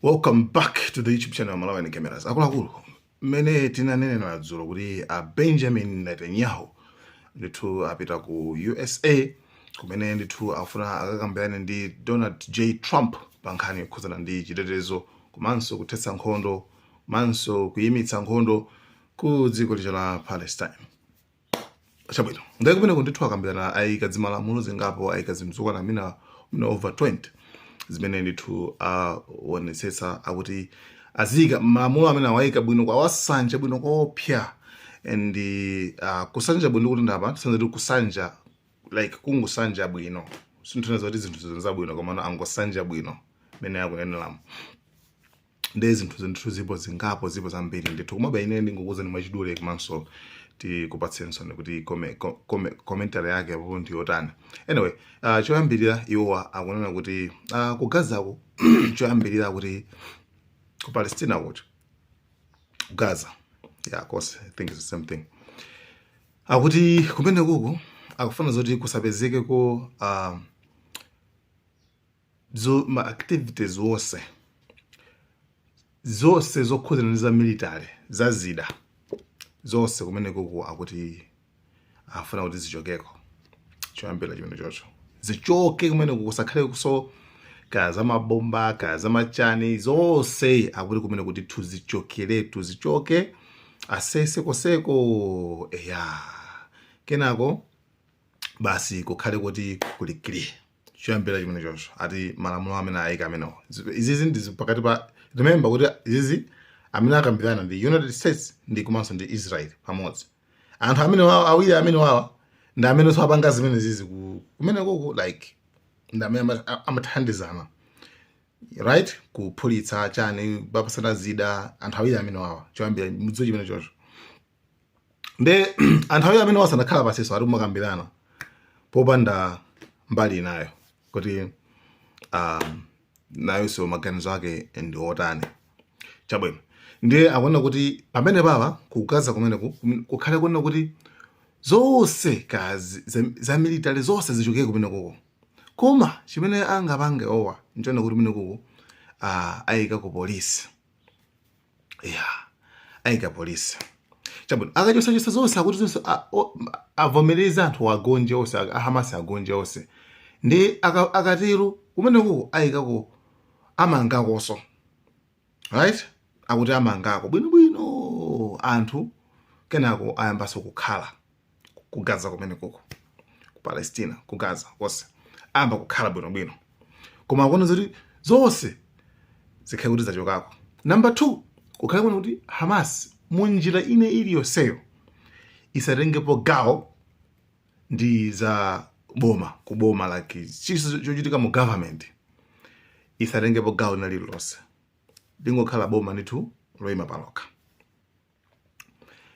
Welcome back to the YouTube channel Malawi Cameras. Akuluakulu, mmene tinanenera dzulo kuti a Benjamin Netanyahu ndithu apita ku USA, kumene ndithu afuna akakambirane ndi Donald J Trump pa nkhani yokhudzana ndi chitetezo, komanso kuthetsa nkhondo, komanso kuyimitsa nkhondo ku dziko lija la Palestine. Chabwino, ndiye kumeneko ndithu akambirana, ayika zimalamulo zingapo, ayika zinthu zokwana mina over 20 zimene ndithu aonetsetsa akuti aziyika malamulo amene awayika bwino, kwawasanja bwino koopsa. And kusanja bwino kuti ndapa tisanza kuti kusanja, like kungosanja bwino, sinthuna kuti zinthu zabwino, komano angosanja bwino mene akuneneramo. Ndi zinthu ndithu zipo zingapo, zipo zambiri ndithu, komabe ine ndingokuwuzani mwachidule, komanso tikupatsenso kuti commentary yake apo ndi yotani. Anyway, choyambirira iwowa akunena kuti ku Gazako, choyambirira kuti ku Palestina, kuti ku Gaza, yeah, of course, I think it's the same thing, akuti kumene kuku akufuna zoti kusapezeke ko zo ma activities wonse, zonse zokhudzana ndi za military, za zida zonse kumene kuku, akuti afuna kuti zichokeko. Choyambira chimene chocho zichoke kumene kuku, kusakhale kuso kaya za mabomba, kaya za machani, zonse akuti kumene kuti tuzichokeretu, zichoke, asese koseko. Eya, kenako basi kukhale kuti kuli clear. Choyambira chimene chocho ati malamulo amene ayika amenewo. Izizi ndi pakati pa, remember kuti izizi amene akambirana ndi United States ndi komanso ndi Israel pamodzi. Anthu amene wawa, awiri amene wawa, ndi amene so apanga zimene zizi kumene koko, like ndi amene amathandizana, right, kuphulitsa chani, bapasana zida, anthu awiri amene wawa. Choyambira mudziwe chimene chocho, nde anthu awiri amene wasanakhala pasiso ari kumakambirana popanda mbali inayo kuti nayonso maganizo ake ndi otani. Chabwino, ndiye akuona kuti pamene papa ku Gaza kumeneku kukhale kuona kuti zonse kazi za military zonse zichoke kumenekoko, koma chimene angapange owa nchona kuti kumenekoko ayika ku polisi ya, ayika polisi. Chabwino, akachosachosa zonse, akuti zonse avomereze anthu agonje onse, ahamasi agonje onse, ndi akatero kumenekoko ayikako, amangakonso, right, akuti amangako bwinobwino anthu, kenako ayambanso kukhala ku Gaza kumenekoko, ku Palestina, ku Gaza konse ayamba kukhala bwinobwino, koma akuona zoti zonse zikhale kuti zachokako. Number two, kukhale kuona kuti Hamas munjira ine iliyonseyo isatengepo gawo ndi za boma, ku boma, like chinthu chochitika mu government isatengepo gawo lina lililonse, lingokhala boma ndithu loyima palokha.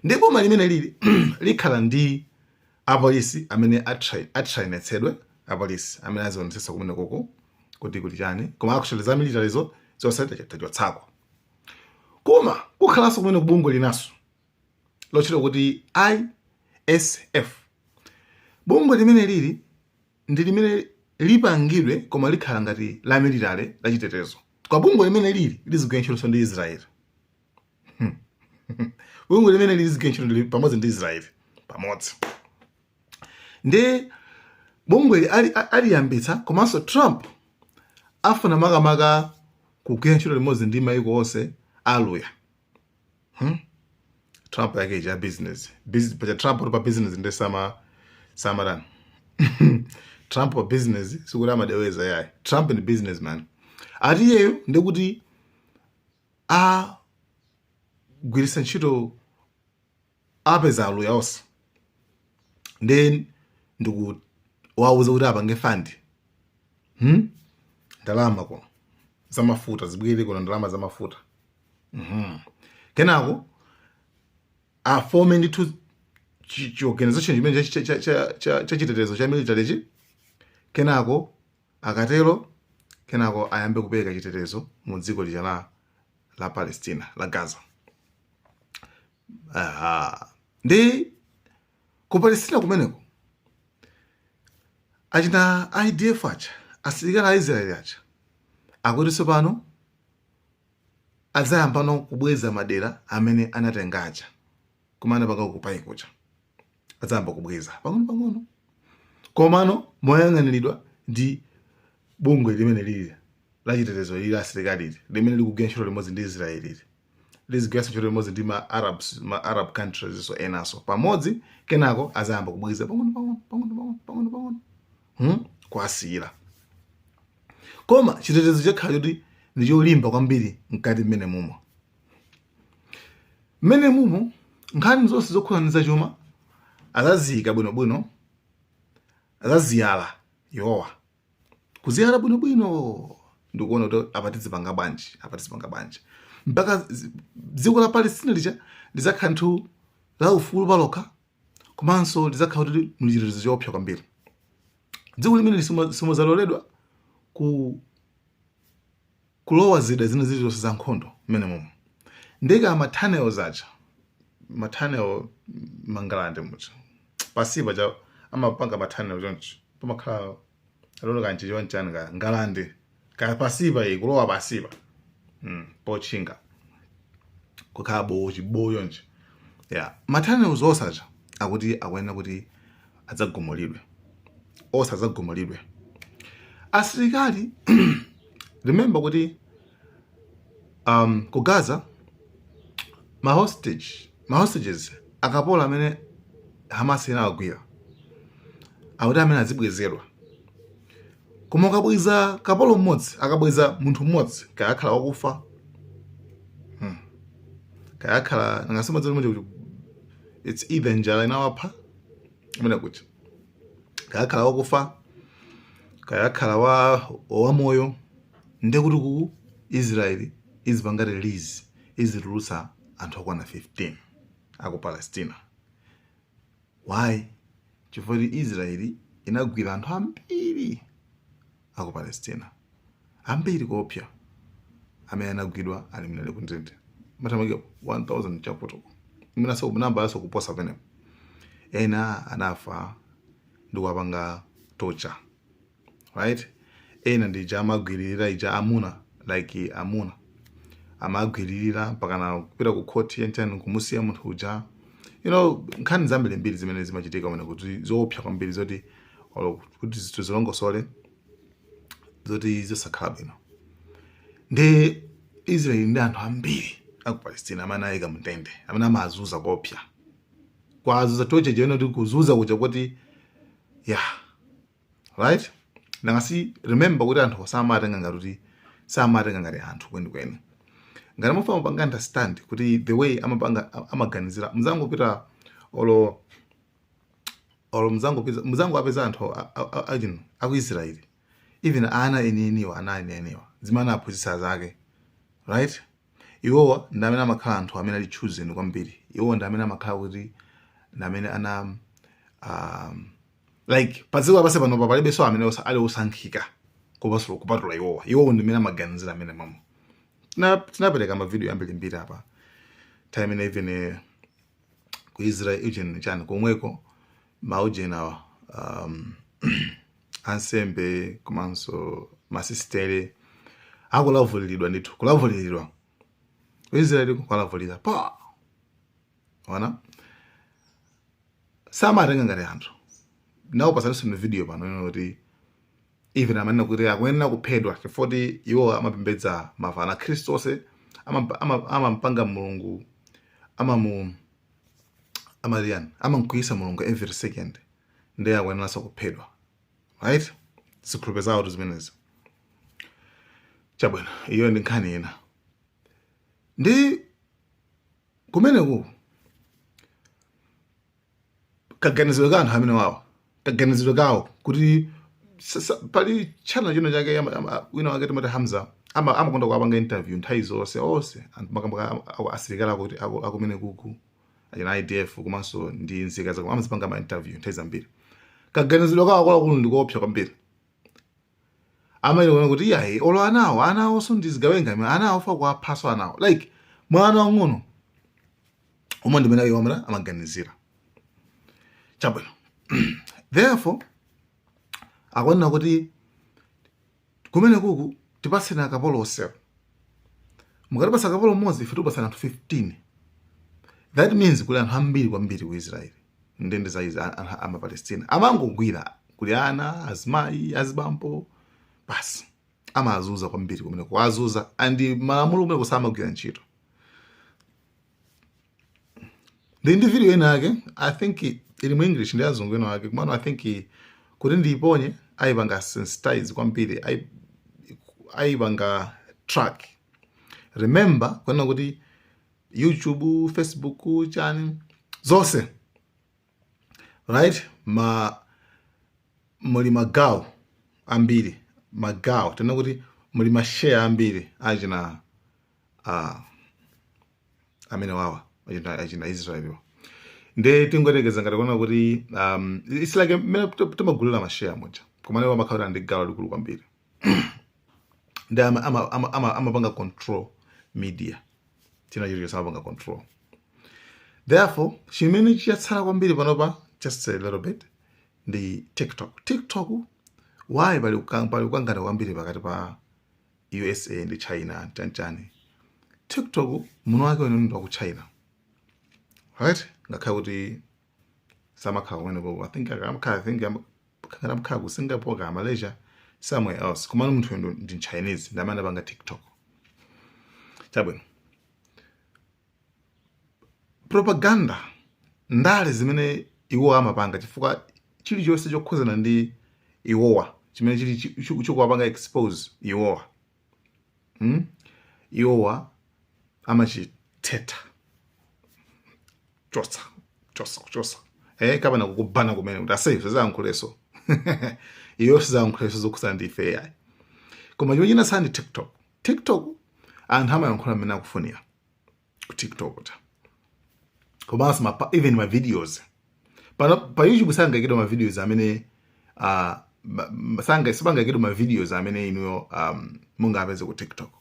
Ndi boma limene lili likhala ndi apolisi amene atrainetsedwe, apolisi amene azionetsetsa kumene koko kuti kuti chani, koma actually za military zonse tachotsako. Koma kukhalanso kumene kubungwe linaso lotchedwa kuti ISF. Bungwe limene lili ndi limene lipangidwe, koma likhala ngati la military, la chitetezo. Kwa bungwe limene lili lizigwira ntchito ndi Israel. Bungwe limene lizigwira ntchito pamodzi ndi Israel pamodzi. Ndi bungwe aliyambitsa, komanso Trump afuna makamaka kugwira ntchito limodzi ndi maiko onse aluya. Trump yake ija business. Pacha Trump uli pa business, ndi sama samarani Trump pa business, sikuti amadeweza yayi. Trump ndi businessman. Ati iyeyo ndikuti agwiritsa ntchito, apeza aluya onse, then ndikuwauza kuti apange fund, Ndalama kuno zamafuta zibwere kuno, ndalama zamafuta. Kenako afome ndithu chi organization chimene cha chitetezo cha military chi. Kenako akatero, kenako ayambe kupereka chitetezo mu dziko lija la Palestina, la Gaza. Aha. Ndi ku Palestina kumeneko achina IDF aja, asilikali a Israeli aja, akuti tsopano Adzayambano kubweza madera amene anatenga aja kumene anapanga occupy kuja. Adzayamba kubweza pang'ono pang'ono, komano moyang'aniridwa ndi bungwe limene lili lachitetezo lili la asilikali lili limene likugwira ntchito limodzi ndi Israel, lili lizigwiranso ntchito limodzi ndi ma Arab countries so enaso pamodzi. Kenako azayamba kubweza pang'ono pang'ono, pang'ono pang'ono, pang'ono pang'ono, Kuwasiyira, koma chitetezo chakhala choti ndi cholimba kwambiri mkati mmene mumo. Nkhani zonse zokhudzana ndi zachuma azaziyika bwinobwino, azaziyala iwowa, kuziyala bwinobwino ndikuona kuti apa tizipanga bwanji, apa tizipanga bwanji, mpaka dziko la Palestina lija lizakhala nthu la ufulu palokha, komanso lizakhala kuti muli chitetezo choopsa kwambiri. Dziko limene simuzaloledwa kulowa zida zina zilizonse za nkhondo mmene mumo. Ndeka ma tunnels aja, ma tunnel mangalande muja pasipa cha amapanga ma tunnel chonchi, pamakhala alolo kanchi chonchani ka ngalande kaya pasipa iyi kulowa pasipa, potchinga kukhala bowo chibowo chonchi ya ma tunnels onse aja akuti akuyenera kuti adzagumulidwe onse, adzagumulidwe. Asilikali, remember kuti ku Gaza ma hostages, akapolo amene Hamas inawagwira, akuti amene azibwezedwa. Koma ukabweza kapolo mmodzi, akabweza munthu mmodzi, kaya akhala wakufa, kaya akhala nangasomadzi, it's either njala inawapha amene kuti kaya akhala wakufa, kaya akhala wa wamoyo, ndekuti ku Israeli izipanga release, izitulutsa anthu okwana 15 aku Palestina. Why? Chifukwa kuti Israeli inagwira anthu ambiri aku Palestina, ambiri koopsa amene anagwidwa ali mnali kundende, matamake 1000 chakuto imenaso namba yaso kuposa pamenepo. Ena anafa ndi kuwapanga torture, right? Ena ndija amagwiririra ija amuna, like amuna amagwiririra mpakana kupita ku court yenchani, kumusiya munthu uja. Nkhani zambirimbiri zimene zimachitika kumene kuti zoopsa kwambiri, zoti olo kuti tizilongosole zoti zisakhala bwino. Ndi Israeli ndi anthu ambiri aku Palestina amene ayika mndende, amene amazuza koopsa, kwazuza torture chene kuti kuzuza kuja kuti, yeah, right. Nangasi remember kuti anthu samatenga ngati kuti samatenga ngati anthu kwenikweni. Ngati mufuna mupanga understand kuti the way amapanga, amaganizira, muzangopita olo muzangopita, muzangowapeza anthu achino aku Israeli, even ana enieniwa, ana enieniwa zimene anaphunzitsa zake, right? Iwowa ndi amene amakhala anthu amene ali chosen kwambiri. Iwowa ndi amene amakhala kuti ndi amene ana like padziko lapansi panopa palibenso amene ali osankhika kopanso kupatula iwowa. Iwowo ndi amene amaganizira amene mamo. Tinapereka mavidiyo ambirimbiri apa time imene even ku Israel ujeni chani komweko maujeni awa ansembe komanso masistere akulavuliridwa ndithu, kulavuliridwa ku Israeli kwalavulira pa ona samatenga ngati anthu. Nawo pasaninso ni video pano ino kuti even amanena kuti akuyenera kuphedwa chifukwa iwo amapembedza mafano. Akhristu onse amampanga Mulungu, amamu amaliyani, amamkwiyisa Mulungu every second, ndiye akuyeneranso kuphedwa, right? Zikhulupiriro zawo zimenezi. Chabwino, iyo ndi nkhani ina. Ndi kumeneku kaganizidwe ka anthu amene wawa, kaganizidwe kawo kuti pali channel chino chake wina wake timati Hamza amakonda kuwapanga interview nthawi zonse onse anthu makamaka asilikali akuti akumene kuku achina IDF komanso ndi nzika zako, amazipanga ma interview nthawi zambiri. Kaganizidwe kawo akuluakulu ndikoopsa kwambiri. Amayiona kuti iyayi, olo anawo, anawonso ndizigawenga, anawo fa kuwaphaso anawo, like mwana wang'ono omwe ndimene iwo amene amaganizira. Chabwino, therefore akuonera kuti kumene kuku tipaseni akapolo onsewo. Mukatipasa kapolo mmodzi, ife tikupasani anthu 15. That means kuli anthu ambiri kwambiri ku Israeli, ndende za amapalestina amangogwira, kuli ana, azimayi, azibambo, basi amazuza kwambiri kumene kuwazuza, and malamulo kumene kusamagwira ntchito. Ndi video ina yake, I think ili mu English, ndi azungu ena ake, komano I think kuti ndiyiponye ayipanga sensitize kwambiri, ayipanga track. Remember kunena kuti YouTube, Facebook, chani zonse, right, ma muli magawo ambiri, magawo tena kuti muli mashare ambiri achina amene wawa achina Israel. Nde tingoyerekeza ngati kuona kuti it's like mmene timagulira mashare muja, koma iwo amakhala ndi gawo likulu kwambiri, ndi amapanga control media, china chilichonse amapanga control. Therefore chimene chiyatsala kwambiri panopa, just a little bit, ndi TikTok. TikTok, why? Pali kukangana kwambiri pakati pa USA ndi China, chanchani. TikTok muno wake wene ndi waku China, right? Ngakhale kuti samakhala kumeneko, I think amakhala, I think amakhala ku Singapore ka Malaysia, somewhere else, komano munthu uyu ndi Chinese, ndi amene apanga TikTok. Chabwino, propaganda, ndale zimene iwo amapanga, chifukwa chilichonse chokhuzana ndi iwowa chimene chili chikuwapanga expose iwowa, Iwowa amachithetha, chotsa, chotsa, kuchotsa, kapena kukubana kumene kuti ase sizayankhuleso iyo, sizayankhuleso zokhuzana ndi ife yayi. Koma chimene chinatsala ndi TikTok. TikTok anthu amayankhula mmene akufunira ku TikTok kuja, komanso even ma videos pano pa YouTube sangayikidwa ma videos amene sanga sipangayikidwa ma videos amene inuyo mungapeze ku TikTok.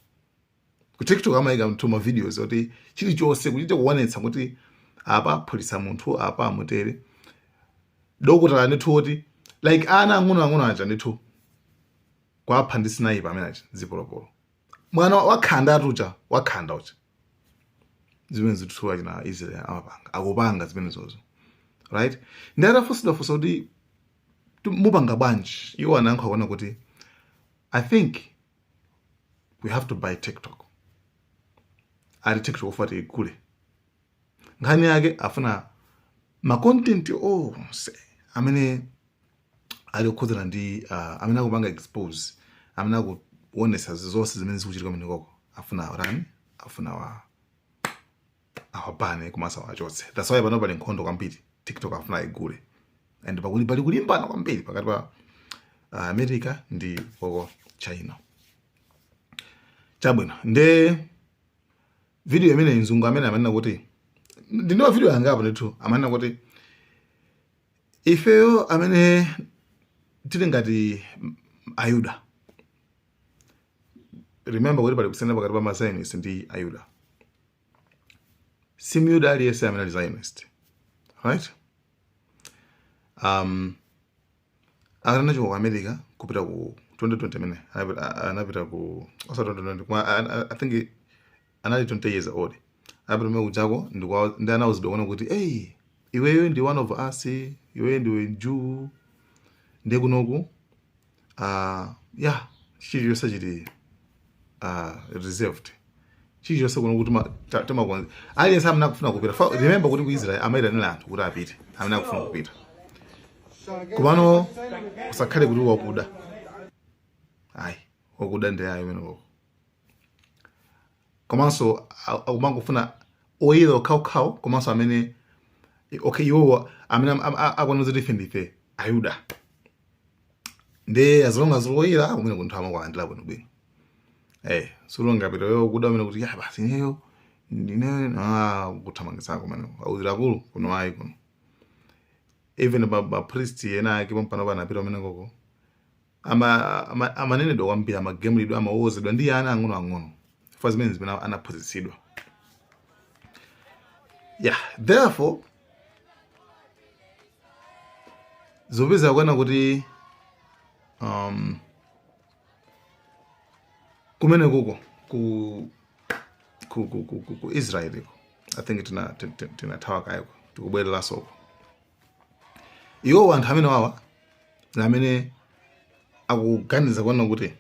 Ku TikTok amayika mthu ma videos oti chilichonse kuchita kuonetsa kuti apa aphulitsa munthu, apa amutere dokotala ndithu, oti like ana ang'onoang'ono aja ndithu kwapha ndi sniper amene aja, zipolopolo, mwana wakhanda atucha, wakhanda ucha, zimene zithu achina Israel amapanga, akupanga zimene zozo, right? Ndi atafunsidwa funso kuti mupanga bwanji, iwo anayankha kuona kuti I think we have to buy TikTok. Ali TikTok ufa tiigule. Nkhani yake afuna ma content onse amene ali kukhudzana ndi amene akupanga expose, amene akuonesa zonse zimene zikuchitika kumenekoko, afuna rani, afuna wa awabane komanso awachotse. That's why pano pali nkhondo kwambiri. TikTok afuna igule, and pakuli pali kulimbana kwambiri pakati pa America ndi koko China. Chabwino, nde video imene mzungu amene amanena kuti, ndindiwa video yangapo ndithu, amanena kuti ifeyo amene tili ngati Ayuda, remember kuti pali kusiyana pakati pa ma Zionist ndi Ayuda. Si Myuda aliyense amene ali Zionist, right? Akanachoka ku America kupita ku 2020 amene anapita ku osa 2020, kuma I think anali 20 years old, anapita kumene kujako ndi anawuzidwa kuona kuti, "Hey, iweyo ndi one of us, iweyo ndiwe Jew, ndi kunoku yeah, chilichonse chili reserved, chilichonse kuno kuti timakonza aliyense amene akufuna kupita." Remember kuti ku Israel amayitanira anthu kuti apite amene akufuna kupita, komano usakhale kuti wakuda, ayi, wakuda ndi ayi umeneko. Komanso akumangofuna oyera okhaokhawo, komanso amene, okay, iwowo amene akuona kuti ife ndife Ayuda, ndi as long as oyera kumene kunthu amakulandira bwinobwino. Sulungapita wewe kuda amene kuti ya basi ineyo ndine kuthamangitsa kumene auzira akulu kuno, ayi, kuno. Even ba priest ena ake pompano panapita kumene koko amanenedwa kwambiri, amagemulidwa, amawozedwa ndi ana ang'onoang'ono fa zimene zimene anaphunzitsidwa. Yeah, therefore zopeza kuona kuti kumene kuko ku ku Israel ko, I think tinathawa kayeko, tikubwereranso iwo anthu amene wawa ndi amene akuganiza kuona kuti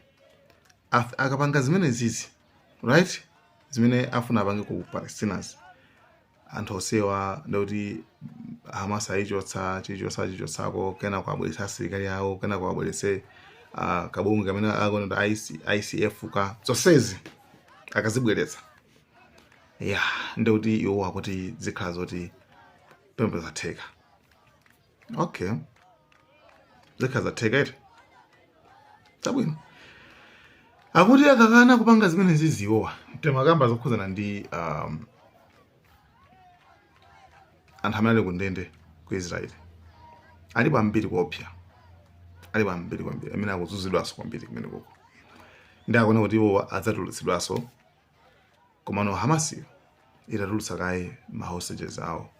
akapanga zimene zizi, right, zimene afuna apange ku Palestinians, anthu onsewa, ndikuti Hamas ayichotsa, chilichonse achichotsako, kenako abweretse asilikali awo, kenako abweretse kabungwe kamene akuona kuti ICF ka zonsezi akazibweretsa ya, ndikuti iwo akuti zikhala zoti pembe zatheka. Okay, zikhala zatheka iti. Chabwino, akuti akakana kupanga zimene ziziwowa, timakamba zokhuzana ndi anthu amene ali ku ndende ku Israel, alipo ambiri kuopsa, alipo ambiri kwambiri amene akuzunzidwanso kwambiri kumene koko, ndi akuona kuti iwo adzatulutsidwanso, komano Hamasiyo itatulutsa kaye ma hostages awo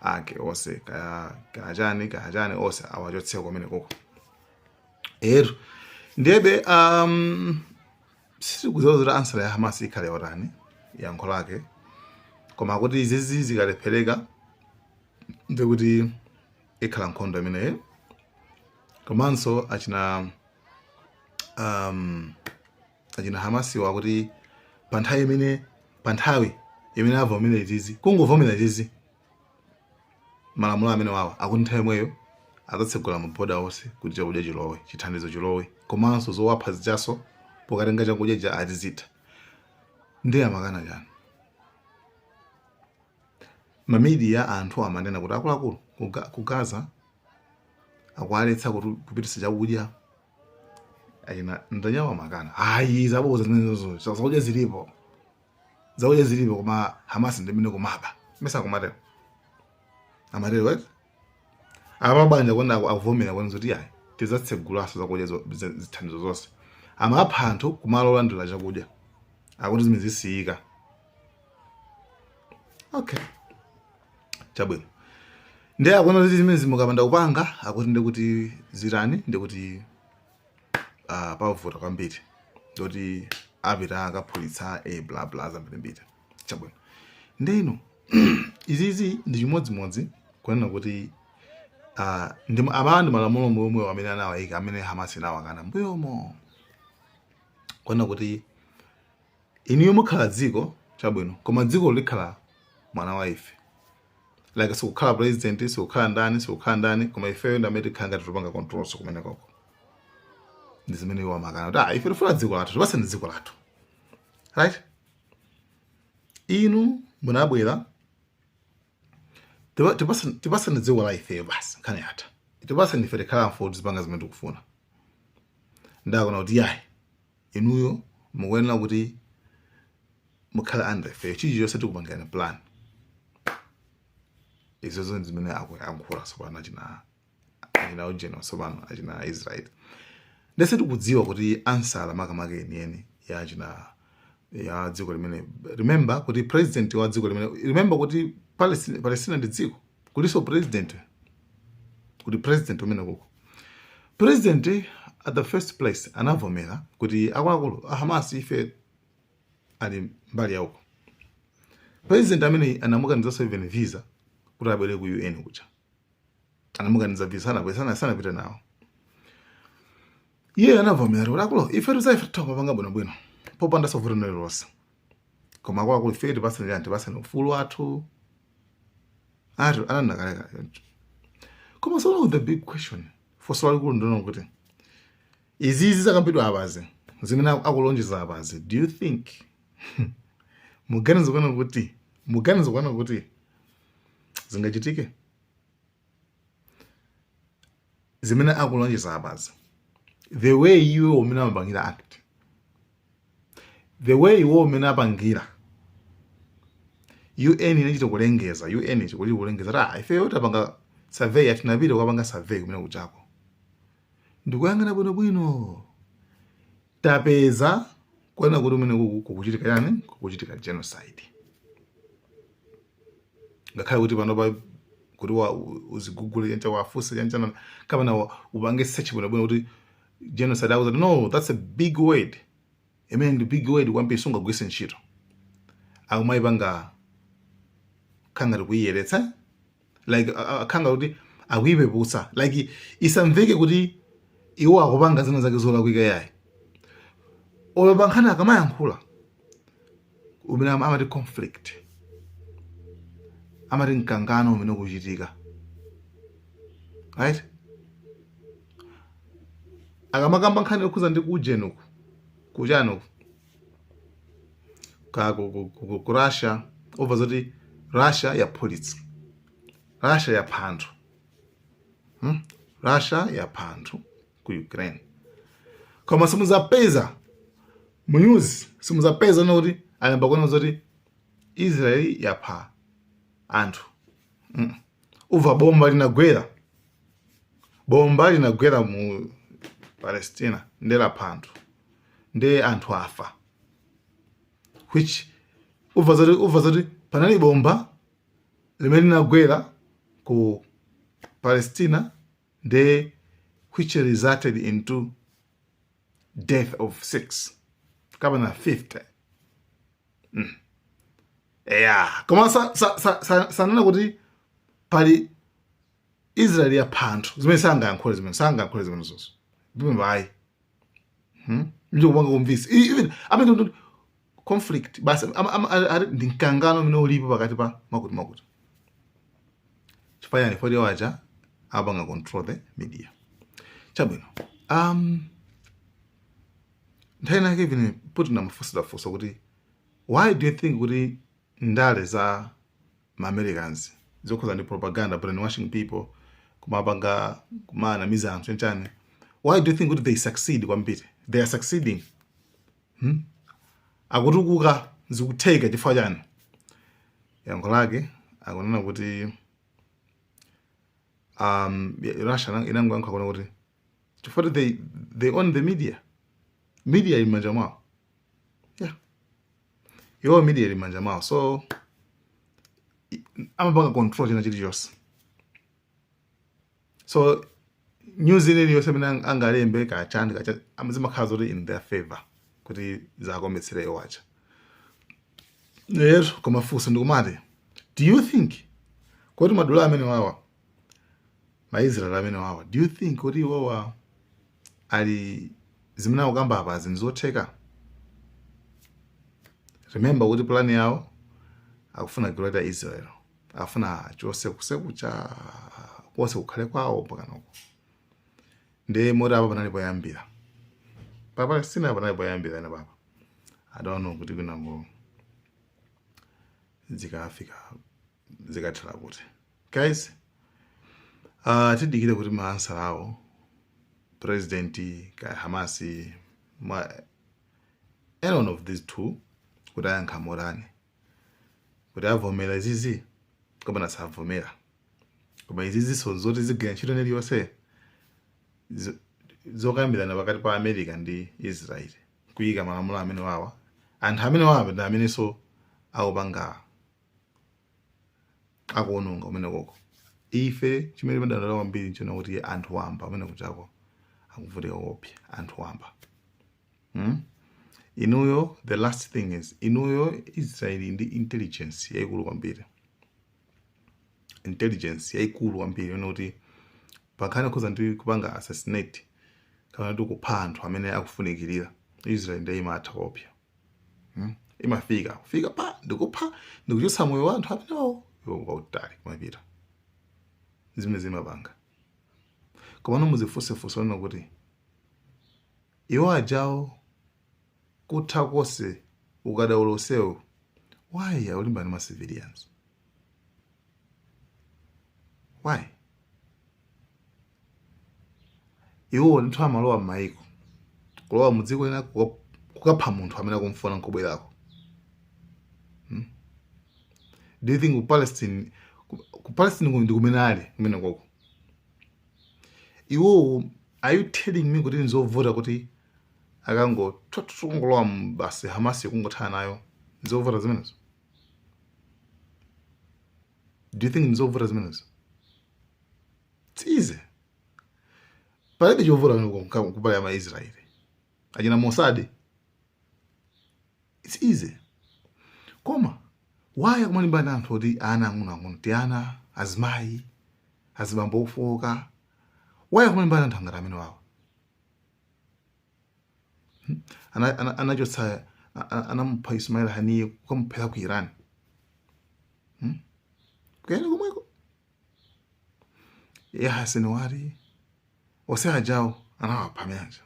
ake onse, kaya kaya chani, kaya chani, onse awachotseko kumene koko ero. Ndiyebe sitikudziwa kuti answer ya Hamas ikhale yotani, yankho lake, koma kuti izizi zikalephereka, ndikuti ikhala nkhondo imeneyi. Komanso achina Hamasiwa akuti pa nthawi imene avomera izizi, kungovomera izizi, malamulo amene wawa, akuti nthawi imweyo adzatsegula maboda onse kuti chakudya chilowe, chithandizo chilowe, komanso zowapha zichaso pokatenga chakudya cha atizitha. Ndiye amakana chani? Ma media, anthu amanena kuti akuluakulu ku Gaza akualetsa kuti kupitisa chakudya. Achina Netanyahu amakana, hayi, zaboza zimenezo, zakudya zilipo, zakudya zilipo, koma Hamas ndimene kumaba. Mesa akumatero? Amatero, right? Apa banja kwenda akuvomera kwena kuti ayi, tidzatsegulanso zakudya, zithandizo zonse. Amapha anthu kumalo olandira chakudya, akuti zimene zisiyika. Okay, chabwino. Ndiye akuona kuti zimene zimukapanda kupanga, akuti ndikuti zitani, ndikuti pavuta kwambiri, ndikuti apita akaphulitsa a bla bla zambirimbiri. Chabwino, ndeno izizi ndi chimodzimodzi kunena kuti ndi apa ndi malamulo omwe amene anawayika, amene Hamas inawakana mbuyomo, kunena kuti inuyo mukhala dziko, chabwino, koma dziko likhala mwana wa ife, like sikukhala president, sikukhala ndani, sikukhala ndani, koma ifeyo ndi amene tikhala ngati tupanga control. So kumene koko ndi zimene iwo amakana kuti ah, ife tifuna dziko lathu, tipaseni dziko lathu, right? Inu munabwera, tipaseni dziko la ifeyo basi, nkhani yatha, tipaseni ife tikhala mfulu, tizipanga zimene tikufuna. Ndakona kuti yayi, inuyo mukuyenera kuti mukhale under ifeyo, chilichonse tikupangirani plan. Izozo ndi zimene akuyankhula tsopano achina ujeno, tsopano achina Israel. Ndese tikudziwa kuti answer makamaka enieni ya achina ya dziko limene, remember kuti president wa dziko limene, remember kuti Palestina ndi dziko, kuliso president, kuti president umene kuko, president at the first place anavomera kuti akuluakulu a Hamas ife ali mbali yauko. President amene anamukanizanso even visa kuti abwere ku UN kuja, anamukaniza visa, sanabwere, sanapite nawo. Iye anavomera kuti akulu, ife tuzaife titha bwinobwino popanda vuto lililonse, koma akuluakulu, ife tipaseni chani? Tipaseni ufulu wathu. Ati ananena kalekale. Koma so the big question, funso lalikulu, ndino kuti izizi zakambidwa apazi, zimene akulonjeza apazi, do you think, muganiza kuona kuti zingachitike zimene akulonjeza apazi, the way iwe umene amapangira act, the way iwe umene apangira UN inachita kulengeza, UN chikuti kulengeza ta ifeyo tapanga survey, atinapita kukapanga survey kumene kuchako, ndikuyang'ana bwinobwino, tapeza kuona kuti umene kukuchitika yani, kukuchitika genocide, ngakhale kuti panopa kuti uzigugule chancha, wafunse chanchana, kapena upange search bwinobwino kuti genocide, akuti no, that's a big word, imene ndi big word kwambiri, sungagwise ntchito. Akumayipanga khangati kuyiyeretsa, like khanga kuti akuyipeputsa, like isamveke kuti iwo akupanga zina zake zolakwika yayi. Olo pa nkhani akamayankhula umene amati conflict, amati mkangano umene ukuchitika, right? Akamakamba nkhani yokhuza ndi kujenuku, kuchanuku, ka ku Russia, over zoti Russia yaphulitsa, Russia yapha anthu, Russia yapha anthu ku Ukraine, koma simuzapeza mu news, simuzapeza kuti ayamba kuona zoti Israel yapha anthu. Uva bomba linagwera, bomba linagwera mu Palestina, nde lapha anthu, nde anthu afa, which uva zoti panali bomba limene linagwera ku Palestina, nde which resulted into death of 6 kapena 50. Yeah, koma sanena kuti pali Israel yapha anthu. Zimene sangayankhule, zimene sangayankhule, zimene zonso zimene ayi, Ndikupanga kumvisa even amene conflict basi ndi mkangano umene ulipo pakati pa makuti makuti. Chifukwa yani? Foti waja apanga control the media. Chabwino, nthawi inake even Putin amafunsidwa funso kuti, "Why do you think kuti ndale za ma-Americans zokhuza ndi propaganda, brainwashing people, kumapanga kumanamiza anthu chanchani, why do you think kuti they succeed kwambiri, they are succeeding, Akutukuka, zikutheka chifukwa chani?" Yankho lake akunena kuti Russia inangoyankha kuona kuti chifukwa they own the media, media ili m'manja mwawo. Yeah, iwo media ili m'manja mwawo, so amapanga control china chilichonse. So news ine iliyonse imene angalembe kachani kacha zimakhala zoti in their favor, kuti zakometsere iwo aja lero. Koma funso ndikumati, do you think kuti madolo amene wawa, maIsrael amene wawa, do you think kuti iwowa ali zimene akukamba apa zinthu zotheka? Remember kuti plan yawo akufuna Greater Israel, akufuna chonse kusekucha konse kukhale kwawo pakanoko. Ndiye moti apa panali poyambira pa Palestina, panali poyambira ena papa. I don't know kuti kwinango zikafika, zikathera kuti. Guys, tidikire kuti ma answer awo, president ka Hamasi, any one of these two, kuti ayankha motani, kuti avomera izizi kapena savomera. Koma izizinso zoti zigwira ntchito iliyonse zokambirana pakati pa America ndi Israel, kuyika malamulo amene wawa, anthu amene wawa ndi amenenso akupanga, akuononga kumene koko. Ife chimene timadandaula kwambiri nchona kuti anthu wamba amene kuchako akuvutika kopya, anthu wamba, Inuyo, the last thing is, inuyo Israeli ndi intelligence yayikulu kwambiri, intelligence yayikulu kwambiri yona kuti pankhani khuza ndi kupanga assassinate kapena kuti kupha anthu amene akufunikirira, Israel ndiye imatha kopya, Imafika kufika pa ndikupha, ndikuchotsa moyo wa anthu amenewo, iwo kwautali kumapita zimene zimapanga. Komano muzifunsefunse ona kuti iwo ajawo kutha konse ukadaulo onsewo, why akulimbana ndi ma civilians? Why? Iwo ndithu amalowa m'mayiko, kulowa mudziko lina, kukapha munthu amene akumfuna nkubwerako, Do you think ku Palestine, ku Palestine ndi kumene ali kumene koko, iwo, are you telling me kuti nzovuta kuti akango kungolowa basi Hamas kungothana nayo? Nzovuta zimenezo? Do you think nzovuta zimenezo? It's easy, palibe chovuta kupala ya maIsraeli achina Mossad. It's easy. Koma why akumalimbana anthu oti ana ang'onoang'ono, ti ana, azimayi, azibambo ofoka? Why akumalimbana anthu angati amene wawa? Anachotsa anamupha Ismail Haniyeh, kukamuphera ku Iran, Kuyani komweko Yahya Sinwar, onse ajawo anawapha amene aja.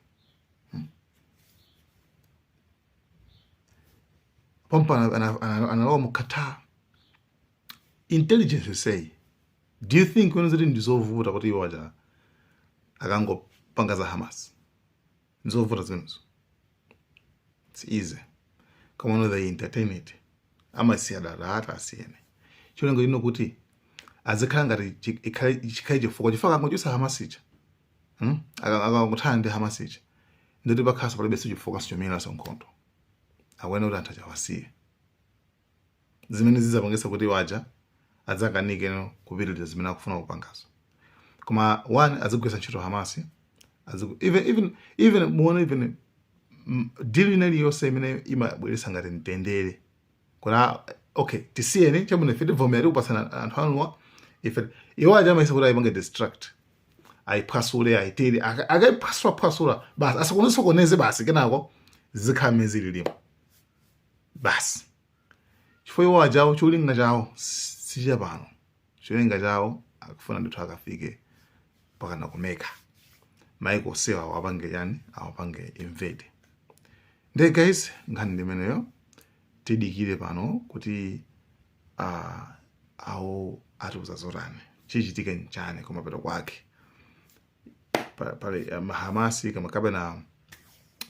Pompa analowa mu Qatar. Intelligence say, do you think when ziti ndizovuta kuti iwo aja akangopanga za Hamas? Ndizovuta zimenezo? It's easy. Come on, they entertain it, amasiya dala ati asiyene cholinga ino kuti azikhala ngati chikhale chifukwa akangochotsa Hamas ija, Akangothana ndi Hamas ija, ndoti pakhaso palibenso chifukwa sichomeneranso nkhondo. Akuena kuti anthu achawasiye zimene zizapangisa kuti waja adzakanike no kupitiriza zimene akufuna kupangazo. Koma one, azigwisa ntchito Hamas, even muone, even deal ina iliyonse imene imabweretsa ngati mtendere kuti okay, tisiyeni, chabwino, ife tivomera, tikupatsana anthu anuwa ife, iwo aja amayesa kuti ayipange distract, ayiphwasule, ayitere, akayiphwasulaphwasula basi, asokonesokoneze basi, kenako zizikhala mmene zililimo basi. Chifukwa iwo ajawo cholinga chawo sichapano, cholinga chawo akufuna ndithu akafike pakana kumeka maiko osewa, awapange chani, awapange invade. Nde guys, nkhani ndimeneyo. Tidikire pano kuti awo atiuza zotani, chichitike nchani kumapeto kwake. Pale Hamasi kama kapena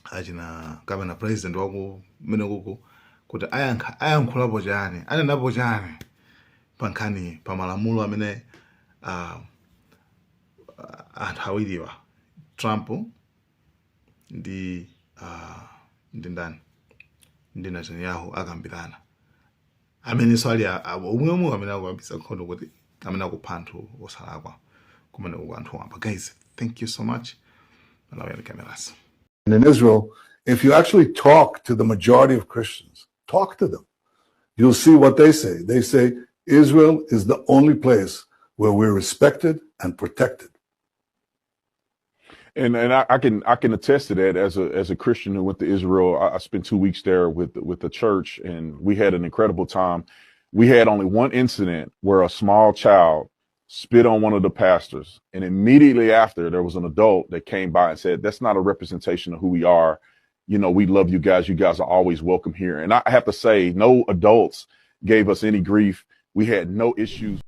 achina kapena president waku mmene kuku kuti ayankha, ayankhulapo chani, anenapo chani pa nkhani, pa malamulo amene anthu awiriwa, Trump ndi ndani, ndi Netanyahu, akambirana, amenenso ali omwe omwe amene akuyambisa nkhondo, kuti amene akupha anthu osalakwa kumene kuku anthu wamba. Guys, thank you so much. Malawian Cameras. And in Israel, if you actually talk to the majority of Christians, talk to them, you'll see what they say. They say Israel is the only place where we're respected and protected. And I can attest to that as a Christian who went to Israel. I spent 2 weeks there with the church, and we had an incredible time. We had only one incident where a small child spit on one of the pastors, and immediately after there was an adult that came by and said, "That's not a representation of who we are. We love you guys. You guys are always welcome here." And I have to say, no adults gave us any grief. We had no issues.